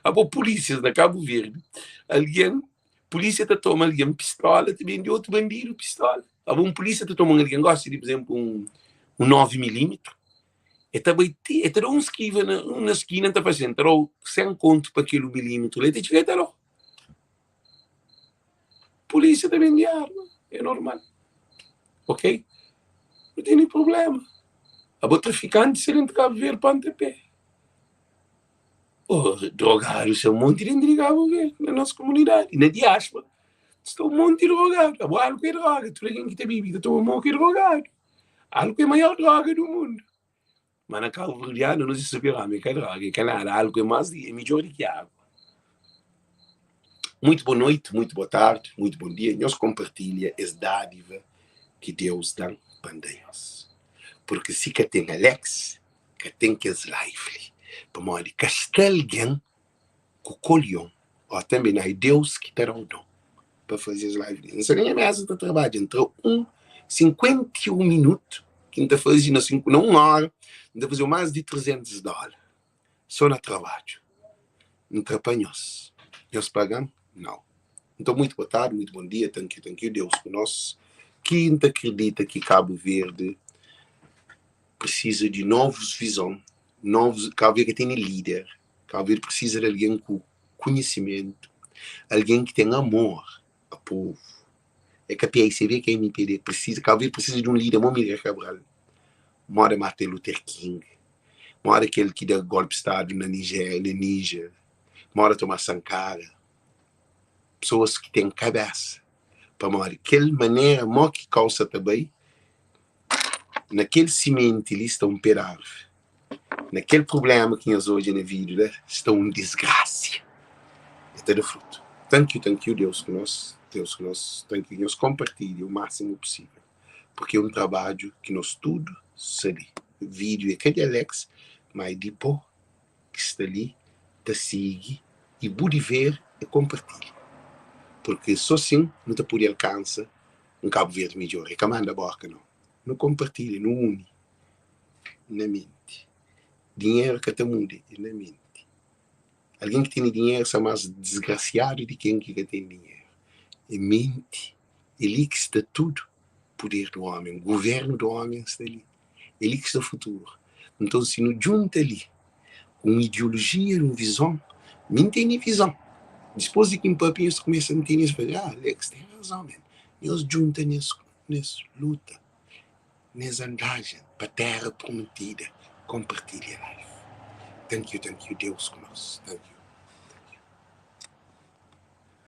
Abo pulísias na Kabu Verdi, algen, pulísia ta toma algen pistola, ta bende otu bandidu pistola. Abo un pulísia ta toma un algen gosi di, pur izénplu, un un 9 milímetru, e ta bai ti, e ta da un skiva na un na skina, ta fla sin, ta da-u 100 kontu pa kel un milímetru li, e ta txiga e ta da-u. Pulísia ta bende arma, é normal. Ok? Nu tene prubléma. Abo trafikanti sta dentu Kabu Verdi ponta pé. Oh, drogadu sta un monti dentu di Kabu Verdi, na nos komunidadi, na diáspora sta un monti drogadu. Abo alku é droga, tudu algen ki ta bibi, ki ta toma moku é drogadu. Alku é maior droga du mundu. Ma na kabuverdianu nos é super omi, é ka droga, é ka nada, alku é más di, é midjór di ki agu. Muito boa noite, muito boa tarde, muito bom dia. Nhos kompartilha es dádiva ki Deus da-m pa N da nhos. Porque si ka ten Alex, ka ten kes live li. Pamodi ka sta algen ku kolion ó tanbe na é Deus ki ta da-u don pa faze es live li. N sta na nha mesa ta trabadja, N tra un 51 minutu ki N ta faze na 5 na 1 óra, N ta faze más di 300 dóla só na trabadju. N tra pa nhos. Nhos paga-m? Nau. Nton, muitu boa tardi, muitu bon dia, thank you, thank you, Deus ku nos. Ki N ta kridita ki Kabu Verdi precisa di novus vizon, novus, Kabu Verdi ka tene líder, Kabu Verdi precisa di algen ku konhisimentu, algen ki ten amor a povu. É ka PICV ka MPD, precisa, Kabu Verdi precisa di un líder mo Miguel Cabral, moda Martin Luther King, moda kel ki da golpi stadu na Nigéria, na Níger, moda Thomas Sankara, pessoas ki ten kabesa, pamodi kel manera mo ki kau sa ta bai, Na kel simenti li sta un pé d'arvi. Na kel prubléma ki nhos odja na vídiu la sta un disgrasia. El ta da frutu. Thank you, thank you, Deus ku nos, Deus ku nos. Thank you. Nhos konpartilha o másimu pusível, purki é un trabadju ki nos tudu sabe. Vídiu é ka di Alex, má é di bo ki sta li ta sigi i bu diver é konpartilha, purki sô sin nu ta pode alkansa un Kabu Verdi midjor. É ka manda boka nau. Nu konpartilha, nu uni na menti. Dinheru ka ta muda, é na menti. Algen ki tene dinheru sta más disgrasiadu di ken ki ka ten dinheru. É menti. É li ki sta tudu puder du ómi. Guvernu du ómi sta li. É li ki sta futuru. Nton, si nu djunta li ku un ideolojia, un vizon, mi N tene vizon. Dispôs di ki N papia, nhos ta kumesa ntende, nhos ta fla, ah, Alex ten razon men. Nhos djunta nes, nes luta, nes andajen pa tera prometida. Konpartilha live. Thank you, thank you. Deus ku nos. Thank you.